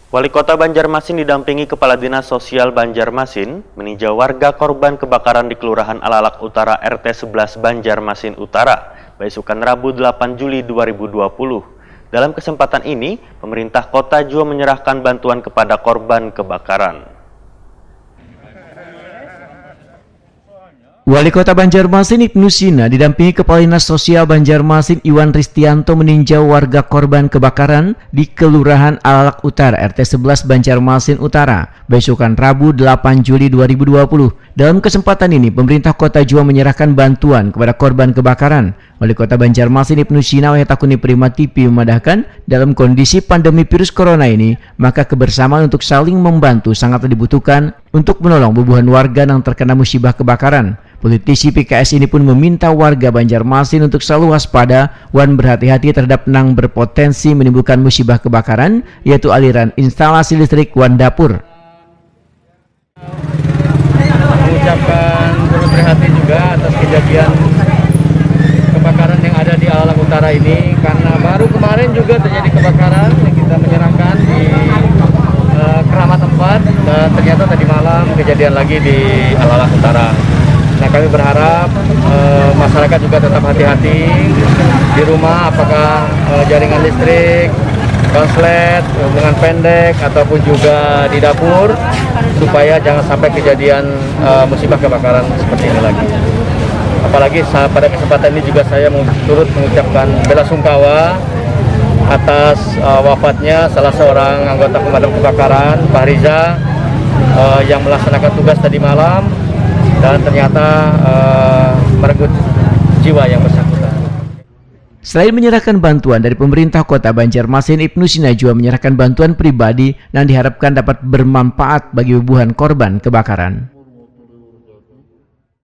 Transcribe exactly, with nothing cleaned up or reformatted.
Wali Kota Banjarmasin didampingi Kepala Dinas Sosial Banjarmasin meninjau warga korban kebakaran di Kelurahan Alalak Utara, R T sebelas Banjarmasin Utara, baisukan Rabu delapan Juli dua ribu dua puluh. Dalam kesempatan ini, pemerintah kota juga menyerahkan bantuan kepada korban kebakaran. Wali Kota Banjarmasin Ibnu Sina didampingi Kepala Dinas Sosial Banjarmasin Iwan Ristianto meninjau warga korban kebakaran di Kelurahan Alalak Utara, R T sebelas Banjarmasin Utara, besokan Rabu delapan Juli dua ribu dua puluh. Dalam kesempatan ini, pemerintah kota juga menyerahkan bantuan kepada korban kebakaran. Wali Kota Banjarmasin Ibnu Sina wayah takuni Prima T V memadahkan, dalam kondisi pandemi virus corona ini, maka kebersamaan untuk saling membantu sangatlah dibutuhkan untuk menolong bubuhan warga yang terkena musibah kebakaran. Politisi P K S ini pun meminta warga Banjarmasin untuk selalu waspada wan berhati-hati terhadap nang berpotensi menimbulkan musibah kebakaran, yaitu aliran instalasi listrik wan dapur. Mengucapkan turut prihatin juga atas kejadian kebakaran yang ada di Alalak Utara ini, karena baru kemarin juga terjadi kebakaran yang kita menyerahkan di eh, keramat empat, dan ternyata tadi malam kejadian lagi di Alalak Utara. Nah, kami berharap eh, masyarakat juga tetap hati-hati di rumah, apakah eh, jaringan listrik, konslet, hubungan pendek, ataupun juga di dapur, supaya jangan sampai kejadian eh, musibah kebakaran seperti ini lagi. Apalagi sa- pada kesempatan ini juga saya mau turut mengucapkan bela sungkawa atas eh, wafatnya salah seorang anggota pemadam kebakaran, Fahriza, eh, yang melaksanakan tugas tadi malam dan ternyata eh, merenggut jiwa yang bersangkutan. Selain menyerahkan bantuan dari pemerintah kota Banjarmasin, Ibnu Sina juga menyerahkan bantuan pribadi yang diharapkan dapat bermanfaat bagi bubuhan korban kebakaran.